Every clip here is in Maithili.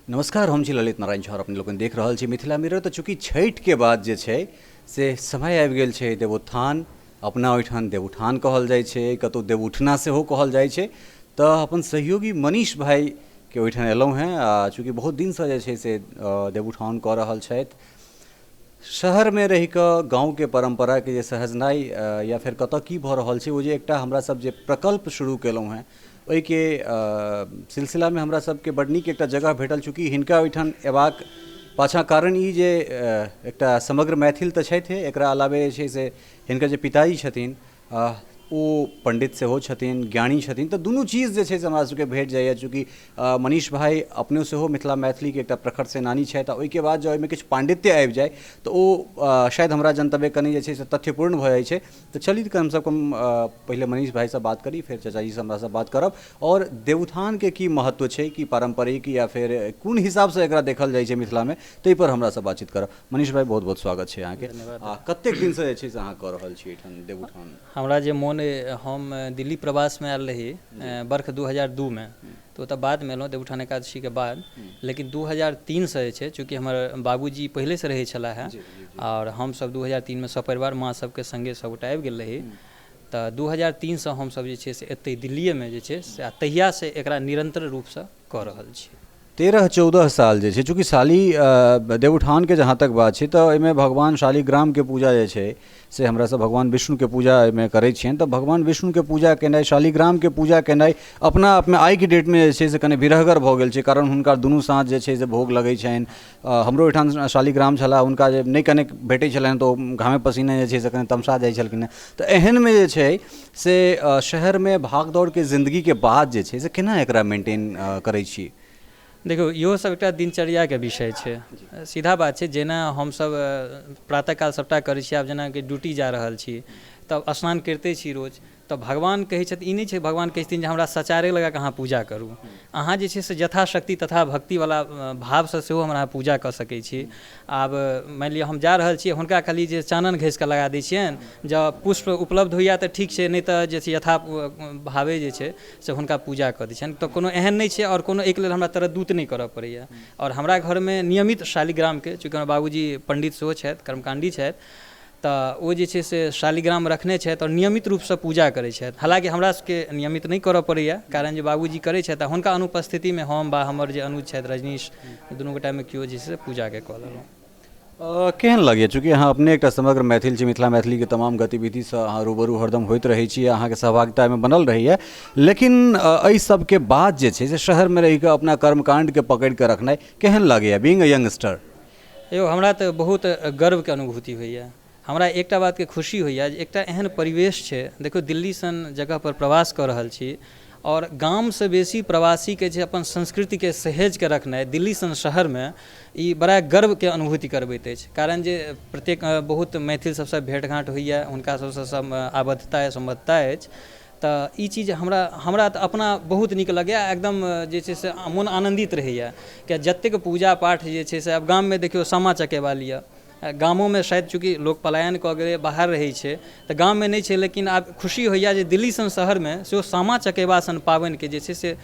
नमस्कार, हम छी ललित नारायण झा और अपने लोकनि देख रहल छी मिथिला मिरर। तऽ चूँकि छठिके बाद जे छै से समय आबि गेल छै देवोत्थान, अपना ओहिठाम देवउठान कहल जाइ छै, कतहु देवउठना सेहो कहल जाइ छै। तऽ अपन सहयोगी मनीष भाइके ओहिठाम एलहुँ हेँ आ चूँकि बहुत दिनसँ जे छै से देवउठान कऽ रहल छथि, शहरमे रहि कऽ गाँवके परम्पराके जे सहजनाइ या फेर कतऽ की भऽ रहल छै ओ जे एकटा हमरा सब जे प्रकल्प शुरू केलहुँ हेँ ओहिके सिलसिलामे हमरा सबके बड्ड नीक एकटा जगह भेटल। चूँकि हिनका ओहिठाम अयबाक पाछाँ कारण ई जे एकटा समग्र मैथिल तऽ छथिए, एकरा अलावे जे छै से हिनकर जे पिताजी छथिन ओ पण्डित सेहो छथिन, ज्ञानी छथिन। तऽ दुनू चीज जे छै से हमरा सबके भेट जाइए। चूँकि मनीष भाइ अपनो सेहो मिथिला मैथिलीके एकटा प्रखर सेनानी छथि आ ओहिके बाद जँ ओहिमे किछु पाण्डित्य आबि जाय तऽ ओ शायद हमरा जनतबे कनि जे छै से तथ्यपूर्ण भऽ जाइ छै। तऽ चली कमसँ कम पहिले मनीष भाइसँ बात करी, फेर चचाजीसँ हमरासँ बात करब आओर देवउठानके की महत्व छै, की पारम्परिक या फेर कोन हिसाबसँ एकरा देखल जाइ छै मिथिलामे, ताहिपर हमरासँ बातचीत करब। मनीष भाइ, बहुत बहुत स्वागत छै अहाँके। आ कतेक दिनसँ जे छै से अहाँ कऽ रहल छी एहिठाम देवउठान? हमरा जे मोन अइ, हम दिल्ली प्रवासमे आयल रही बर्ख 2002मे, तऽ ओतऽ बादमे एलहुँ देवउठान एकादशीके बाद, लेकिन 2003सँ जे छै, चूँकि हमर बाबूजी पहिलेसँ रहै छलाह हेँ आओर हमसभ 2003मे सपरिवार माँ सबके सङ्गे सभगोटा आबि गेल रही, तऽ 2003सँ हमसभ जे छै से एतहि दिल्लिएमे जे छै से आ तहियासँ एकरा निरन्तर रूपसँ कऽ रहल छी। 13-14 साल जे छै, चूँकि शाली देवउठानके जहाँ तक बात छै तऽ एहिमे भगवान शालिग्रामके पूजा जे छै से हमरा सब भगवान विष्णुके पूजा एहिमे करै छियनि। तऽ भगवान विष्णुके पूजा केनाइ, शालिग्रामके पूजा केनाइ अपना आपमे आइके डेटमे जे छै से कनि विरहगर भऽ गेल छै, कारण हुनका दुनू साँझ जे छै से भोग लगै छनि। हमरो ओहिठाम शालिग्राम छलाह, हुनका जे नहि कनेक भेटै छलनि तऽ ओ घामे पसीने जे छै से कनि तमसा जाइ छलखिन हेँ। तऽ एहनमे जे छै से शहरमे भागदौड़के जिन्दगीके बाद जे छै से केना एकरा मेन्टेन करै छी? देखियौ, इहो सब एकटा दिनचर्याके विषय छै। सीधा बात छै, जेना हमसब प्रातःकाल सभटा करै छी, आब जेनाकि ड्यूटी जा रहल छी तब स्नान करिते छी रोज, तऽ भगवान कहै छथिन, ई नहि छै भगवान कहै छथिन जे हमरा सचारे लगाकऽ अहाँ पूजा करू। अहाँ जे छै से यथाशक्ति तथा भक्तिवला भावसँ सेहो हमरा अहाँ पूजा कऽ सकै छी। आब मानि लिअ हम जा रहल छी, हुनका खाली जे चानन घसिकऽ लगा दै छियनि, जँ पुष्प उपलब्ध होइए तऽ ठीक छै, नहि तऽ जे छै यथा भावे जे छै से हुनका पूजा कऽ दै छियनि। तऽ कोनो एहन नहि छै आओर कोनो एहिके लेल हमरा तरद्दुत नहि करऽ पड़ैए। आओर हमरा घरमे नियमित शालिग्रामके, चूँकि हमर बाबूजी पण्डित सेहो छथि, कर्मकाण्डी छथि, तऽ ओ जे छै से शालिग्राम रखने छथि आओर नियमित रूपसँ पूजा करै छथि। हालाँकि हमरा सबके नियमित नहि करऽ पड़ैए, कारण जे बाबूजी करै छथि आ हुनका अनुपस्थितिमे हम वा हमर जे अनुज छथि रजनीश, दुनू गोटामे केओ जे छै से पूजाके कऽ लेलहुँ। केहन लगैए चूँकि अहाँ अपने एकटा समग्र मैथिल छी, मिथिला मैथिलीके तमाम गतिविधिसँ अहाँ रूबरू हरदम होइत रहै छी, अहाँके सहभागिता एहिमे बनल रहैए, लेकिन एहि सबके बाद जे छै से शहरमे रहिकऽ अपना कर्मकाण्डके पकड़िकऽ रखनाइ केहन लगैए बीइंग अ यंगस्टर? यौ, हमरा तऽ बहुत गर्वके अनुभूति होइए। हमरा एकटा बातके खुशी होइए जे एकटा एहन परिवेश छै। देखियौ, दिल्ली सन जगहपर प्रवास कऽ रहल छी आओर गामसँ बेसी प्रवासीके जे अपन संस्कृतिके सहेजके रखनाइ दिल्ली सन शहरमे, ई बड़ा गर्वके अनुभूति करबैत अछि, कारण जे प्रत्येक बहुत मैथिल सबसँ भेँट घाँट होइए, हुनका सबसँ सब आबद्धता सम्बद्धता अछि। तऽ ई चीज हमरा हमरा तऽ अपना बहुत नीक लगैए, एकदम जे छै से मोन आनन्दित रहैए, किएक जतेक पूजा पाठ जे छै से आब गाममे देखियौ, सामा चकेबा लिअ, गामोमे शायद चूँकि लोक पलायन कऽ गेलै, बाहर रहै छै तऽ गाममे नहि छै, लेकिन आब खुशी होइए जे दिल्ली सन शहरमे सेहो सामा चकेबा सन पाबनिके जे छै से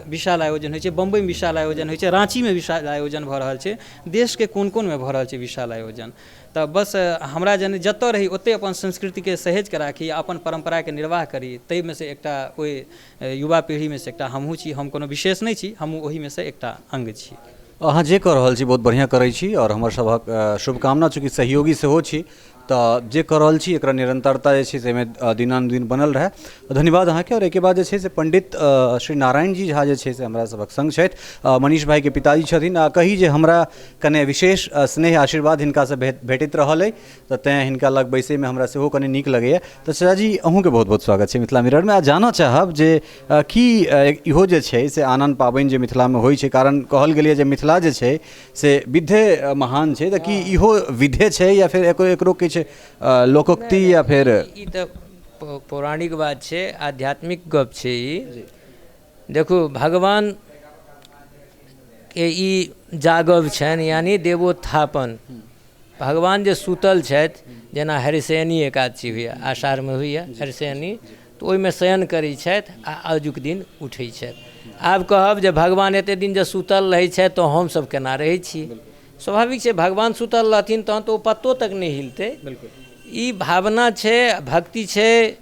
विशाल आयोजन होइ छै। बम्बइमे विशाल आयोजन होइ छै, राँचीमे विशाल आयोजन भऽ रहल छै, देशके कोन कोनमे भऽ रहल छै विशाल आयोजन। तऽ बस हमरा जन जतऽ रही ओतहि अपन संस्कृतिके सहेजके राखी, अपन परम्पराके निर्वाह करी, ताहिमे से एकटा ओहि युवा पीढ़ीमे से एकटा हमहूँ छी। हम कोनो विशेष नहि छी, हमहूँ ओहिमे से एकटा अङ्ग छी। अहाँ जे कऽ रहल छी बहुत बढ़िआँ करै छी आओर हमर सभक शुभकामना, चूँकि सहयोगी सेहो छी, तऽ जे कऽ रहल छी एकरा निरन्तरता जे छै से एहिमे दिनानुदिन बनल रहए। धन्यवाद अहाँके। आओर एहिके बाद जे छै से पण्डित श्री नारायण जी झा जे छै से हमरा सभक सङ्ग छथि, मनीष भाइके पिताजी छथिन आ कही जे हमरा कने विशेष स्नेह आशीर्वाद हिनकासँ भेटैत रहल अइ, तऽ तैँ हिनका लग बैसैमे हमरा सेहो कनि नीक लगैए। तऽ चाचाजी, अहूँके बहुत बहुत स्वागत छै मिथिला मिररमे आ जानऽ चाहब जे की इहो जे छै से आनन्द पाबनि जे मिथिलामे होइ छै, कारण कहल गेलैए जे मिथिला जे छै से विधे महान छै, तऽ की इहो विधे छै या फेर एकरो किछु लोकोक्ति या फेर? ई तऽ पौराणिक बात छै, आध्यात्मिक गप छै ई। देखू, भगवान के ई जागब छनि, यानि देवोत्थापन। भगवान जे सुतल छथि, जेना हरिशयनी एकादशी होइए, आषाढ़मे होइए हरिशयनी, तऽ ओहिमे शयन करै छथि आ आजुक दिन उठै छथि। आब कहब जे भगवान एते दिन जे सुतल रहै छथि तऽ हमसभ केना रहै छी? स्वाभाविक छै, भगवान सुतल रहथिन तहन तऽ ओ पत्तो तक नहि हिलतै। ई भावना छै, भक्ति छै,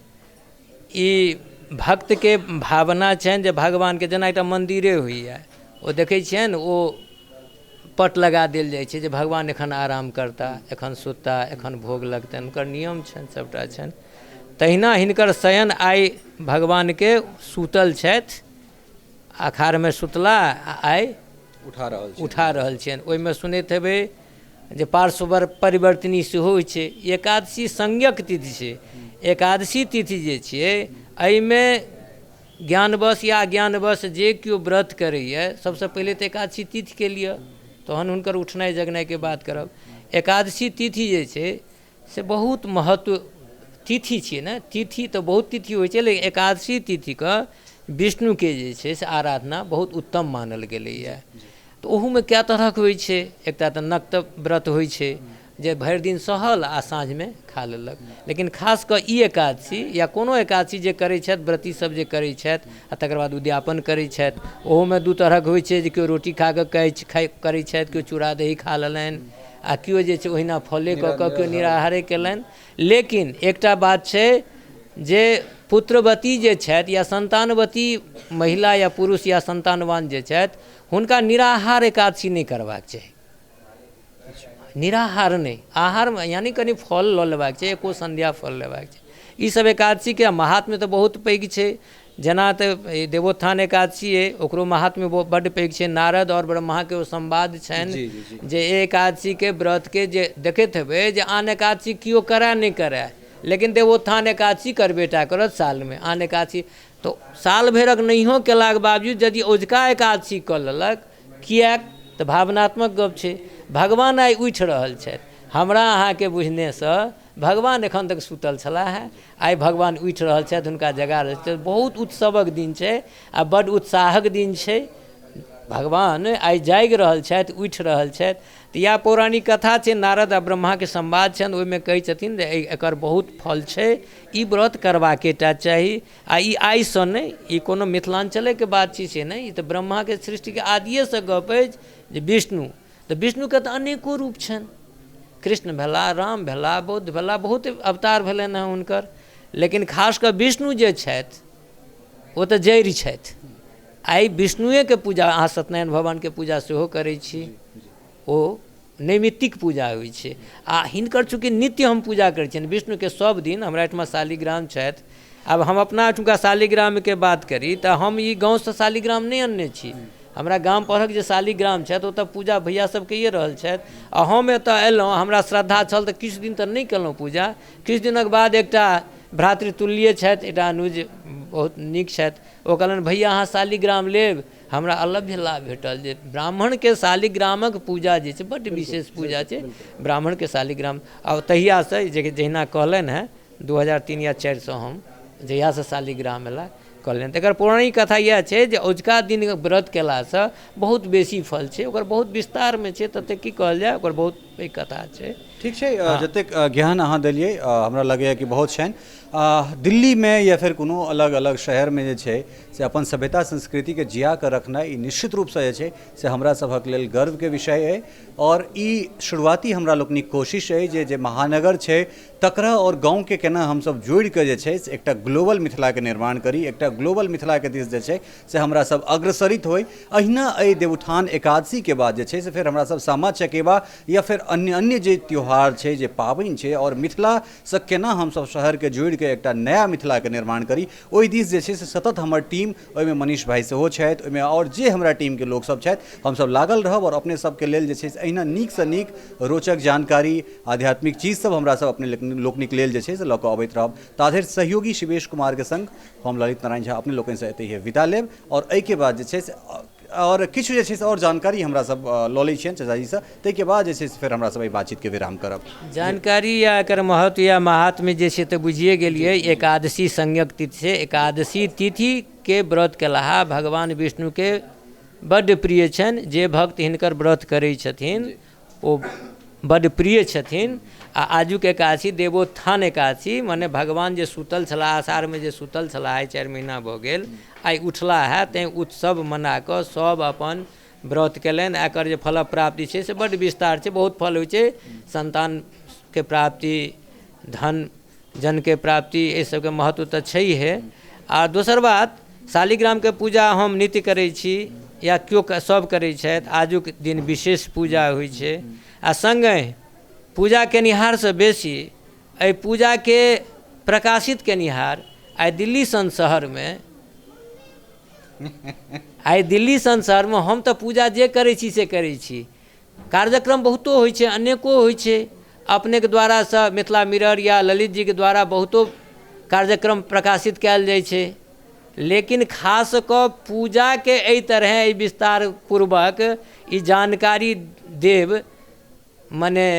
ई भक्तके भावना छनि जे भगवानके जेना एकटा मन्दिरे होइए, ओ देखै छियनि ओ पट लगा देल जाइ छै जे भगवान एखन आराम करता, एखन सुतता, एखन भोग लगतनि, हुनकर नियम छनि, सभटा छनि। तहिना हिनकर शयन आइ भगवानके सुतल छथि, अखाड़मे सुतला आ आइ उठा रहल छियनि। ओहिमे सुनैत हेबै जे पार्श्व परिवर्तनी सेहो होइ छै। एकादशी संज्ञक तिथि छै। एकादशी तिथि जे छियै एहिमे ज्ञानवश या अज्ञानवश जे केओ व्रत करैए, सबसँ पहिले तऽ एकादशी तिथिके लिअ, तहन हुनकर उठनाइ जगनाइके बात करब। एकादशी तिथि जे छै से बहुत महत्व तिथि छियै ने। तिथि तऽ बहुत तिथि होइ छै, लेकिन एकादशी तिथिके विष्णुके जे छै से आराधना बहुत उत्तम मानल गेलैए। तऽ ओहूमे कए तरहक होइ छै। एकटा तऽ नक्त व्रत होइ छै जे भरि दिन सहल आ साँझमे खा लेलक। लेकिन खास कऽ ई एकादशी या कोनो एकादशी जे करै छथि, व्रती सब जे करै छथि आ तकर बाद उद्यापन करै छथि, ओहूमे दू तरहक होइ छै जे केओ रोटी खा कऽ करै छथि, केओ चूड़ा दही खा लेलनि, आ केओ जे छै ओहिना फले कऽ कऽ केओ निराहारे केलनि। लेकिन एकटा बात छै जे पुत्रवती जे छथि या संतानवती महिला या पुरुष या संतानवान जे छथि, हुनका निराहार एकादशी नहि करबाक चाही। निराहार नहि, आहार यानी कनि फल लऽ लेबाक छै, एको संध्या फल लेबाक छै। ईसब एकादशीके महात्म्य तऽ बहुत पैघ छै। जेना तऽ देवोत्थान एकादशी अइ, ओकरो महात्म्य बड्ड पैघ छै। नारद आओर ब्रह्माके ओ संवाद छनि जे एकादशीके व्रतके जे देखैत हेबै जे आन एकादशी केओ करए नहि करए, लेकिन देवोत्थान एकादशी करबे टा करत सालमे। आन एकादशी तऽ साल भरिक नहियो केलाके बावजूद यदि औझका एकादशी कऽ लेलक, किएक तऽ भावनात्मक गप छै। भगवान आइ उठि रहल छथि, हमरा अहाँके बुझनेसँ भगवान एखन तक सुतल छलाह हेँ, आइ भगवान उठि रहल छथि, हुनका जगा रहल छथि। बहुत उत्सवक दिन छै आ बड्ड उत्साहक दिन छै। भगवान आइ जागि रहल छथि, उठि रहल छथि। तऽ इएह पौराणिक कथा छै, नारद आ ब्रह्माके संवाद छनि, ओहिमे कहै छथिन जे एकर बहुत फल छै, ई व्रत करबाके टा चाही। आ ई आइसँ नहि, ई कोनो मिथिलाञ्चलेके बात छी से नहि, ई तऽ ब्रह्माके सृष्टिके आदिएसँ गप अछि जे विष्णु, तऽ विष्णुके तऽ अनेको रूप छनि, कृष्ण भेला, राम भेला, बौद्ध भेला, बहुत अवतार भेलनि हेँ हुनकर। लेकिन खास कऽ विष्णु जे छथि ओ तऽ जड़ि छथि। आइ विष्णुएके पूजा, अहाँ सत्यनारायण भगवानके पूजा सेहो करै छी, ओ नैमित्तिक पूजा होइ छै। आ हिनकर चूँकि नित्य हम पूजा करै छियनि विष्णुके सब दिन, हमरा एहिठमा शालिग्राम छथि। आब हम अपना एहिठुमका शालिग्रामके बात करी तऽ हम ई गाँवसँ शालिग्राम नहि अनने छी, हमरा गाम परहक जे शालिग्राम छथि ओतऽ पूजा भैया सब कइए रहल छथि। आ हम एतऽ अयलहुँ, हमरा श्रद्धा छल तऽ किछु दिन तऽ नहि केलहुँ पूजा। किछु दिनक बाद एकटा भ्रातृतुल्य छथि, एकटा अनुज बहुत नीक छथि, ओ कहलनि भैया अहाँ शालिग्राम लेब? हमरा अलभ्य लाभ भेटल जे ब्राह्मणके शालिग्रामक पूजा जे छै बड्ड विशेष पूजा छै ब्राह्मणके शालिग्राम। आ तहियासँ जहिना कहलनि हेँ 2003 या 4 हम जहियासँ शालिग्राम एला कहलनि। तऽ एकर पौराणिक कथा इएह छै जे औझका दिन व्रत केलासँ बहुत बेसी फल छै, ओकर बहुत विस्तारमे छै, ततेक की कहल जाय, ओकर बहुत पैघ कथा छै। ठीक छै, जतेक ज्ञान अहाँ देलियै हमरा लगैए कि बहुत छनि। दिल्लीमे या फेर कोनो अलग अलग शहरमे जे छै से अपन सभ्यता संस्कृतिके जिया कऽ रखनाइ ई निश्चित रूपसँ जे छै से हमरा सभक लेल गर्वके विषय अइ। और ई शुरुआती हमरा लोकनिक कोशिश अइ जे जे महानगर छै तकरा और गाँवके केना हमसब जोड़िकऽ जे छै से एकटा ग्लोबल मिथिलाके निर्माण करी, एकटा ग्लोबल मिथिलाके दिस जे छै से हमरा सब अग्रसरित होइ। अहिना एहि देवउठान एकादशीके बाद जे छै से फेर हमरा सब सामा चकेबा या फेर अन्य अन्य जे त्योहार छै, जे पाबनि छै, और मिथिलासँ केना हमसब शहरके जोड़िकऽ एकटा नया मिथिलाके निर्माण करी, ओहि दिस जे छै से सतत हमर टीम, ओहिमे मनीष भाई सेहो छथि, ओहिमे आओर जे हमरा टीमके लोकसब छथि, हमसब लागल रहब और अपने सबके लेल जे छै से अहिना नीकसँ नीक रोचक जानकारी, आध्यात्मिक चीज सब हमरा सब अपने लोकनिक लेल जे छै से लऽ कऽ अबैत रहब। ताधरि सहयोगी शिवेश कुमारके संग हम ललित नारायण झा अपने लोकनिसँ एतहिए विदा लेब और एहिके बाद जे छै से और किछु जे छै से और जानकारी हमरा सब लऽ लै छियनि चाचाजीसँ, ताहिके बाद जे छै से फेर हमरा सब एहि बातचीतके विराम करब। जानकारी या एकर महत्व या महात्म्य जे छै तऽ बुझिए गेलियै। एकादशी संज्ञक तिथि छै, एकादशी तिथिके व्रत केलहा भगवान विष्णुके बड्ड प्रिय छनि। जे भक्त हिनकर व्रत करै छथिन ओ बड्ड प्रिय छथिन। आ आजुक एकादशी देवोत्थान एकादशी, मने भगवान जे सुतल छलाह आषाढ़मे जे सुतल छलाह, आइ 4 महीना भऽ गेल, आइ उठला है, तैँ उत्सव मना कऽ सब अपन व्रत केलनि। एकर जे फल प्राप्ति छै से बड्ड विस्तार छै, बहुत फल होइ छै, संतानके प्राप्ति, धन जनके प्राप्ति, एहि सबके महत्व तऽ छैहे। आ दोसर बात, शालिग्रामके पूजा हम नित्य करै छी या केओ सब करै छथि, आजुक दिन विशेष पूजा होइ छै। आ सङ्गहि पूजा केनिहारसँ बेसी एहि पूजाके प्रकाशित केनिहार आइ दिल्ली सन शहरमे, आइ दिल्ली सन शहरमे हम तऽ पूजा जे करै छी से करै छी, कार्यक्रम बहुतो होइ छै, अनेको होइ छै, अपनेके द्वारासँ मिथिला मिरर या ललित जीके द्वारा बहुतो कार्यक्रम प्रकाशित कयल जाइ छै, लेकिन खास कऽ पूजाके एहि तरहे एहि विस्तार पूर्वक ई जानकारी देब, मने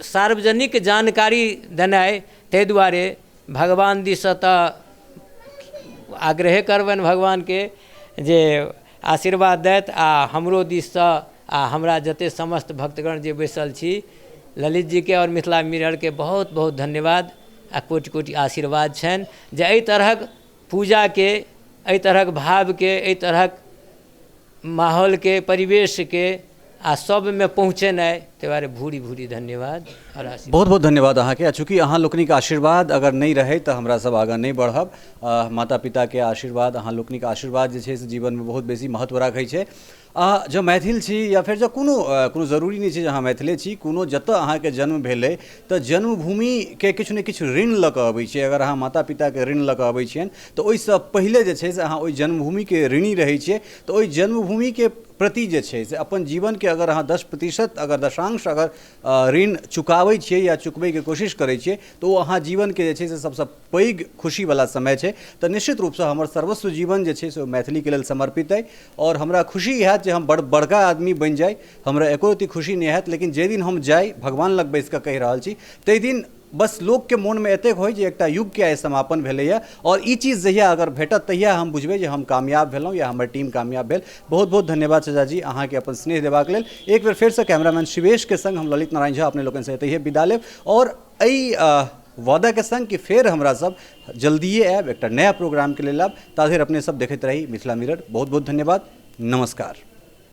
सार्वजनिक जानकारी देनाइ, ताहि दुआरे भगवान दिससँ तऽ आग्रहे करबनि भगवानके जे आशीर्वाद दैत, आ हमरो दिससँ आ हमरा जते समस्त भक्तगण जे बैसल छी, ललित जीके आओर मिथिला मिररके बहुत बहुत धन्यवाद आ कोटि कोटि आशीर्वाद छनि जे एहि तरहक पूजाके, एहि तरहक भावके, एहि तरहक माहौलके, परिवेशके आ सबमे पहुँचेनाइ, ताहि दुआरे भूरी भूरी धन्यवाद आओर आशीर्वाद। बहुत बहुत धन्यवाद अहाँके। आ चूँकि अहाँ लोकनिक आशीर्वाद अगर नहि रहै तऽ हमरा सब आगाँ नहि बढ़ब। माता पिताके आशीर्वाद, अहाँ लोकनिक आशीर्वाद जे छै से जीवनमे बहुत बेसी महत्व राखै छै। आ जँ मैथिल छी या फेर जँ कोनो कोनो जरूरी नहि छै जे अहाँ मैथिले छी, कोनो जतऽ अहाँके जन्म भेलै तऽ जन्मभूमिके किछु ने किछु ऋण लऽ कऽ अबै छियै। अगर अहाँ माता पिताके ऋण लऽ कऽ अबै छियनि तऽ ओहिसँ पहिले जे छै से अहाँ ओहि जन्मभूमिके ऋणी रहै छियै। तऽ ओहि जन्मभूमिके प्रति जे छै से अपन जीवनके अगर अहाँ 10% अगर दशांश अगर ऋण चुकाबै छियै या चुकबैके कोशिश करै छियै तऽ ओ अहाँ जीवनके जे छै से सबसँ पैघ खुशीवला समय छै। तऽ निश्चित रूपसँ हमर सर्वस्व जीवन जे छै से मैथिलीके लेल समर्पित अइ आओर हमरा खुशी हैत जे हम बड़ बड़का आदमी बनि जाइ, हमरा एको रत्ती खुशी नहि हैत, लेकिन जाहि दिन हम जाइ भगवान लग बैसिकऽ कहि रहल छी ताहि दिन बस लोकके मोनमे एतेक होइ जे एकटा युगके आइ समापन भेलैए आओर ई चीज जहिया अगर भेटत तहिया हम बुझबै जे हम कामयाब भेलहुँ या हमर टीम कामयाब भेल। बहुत बहुत धन्यवाद चचा जी अहाँके अपन स्नेह देबाक लेल। एक बेर फेरसँ कैमरामैन शिवेशके संग हम ललित नारायण झा अपने लोकनिसँ एतहिए विदा लेब आओर एहि वादाके संग कि फेर हमरा सब जल्दिए आयब एकटा नया प्रोग्रामके लेल। आब ता धरि अपने सब देखैत रही मिथिला मिरर। बहुत बहुत धन्यवाद, नमस्कार।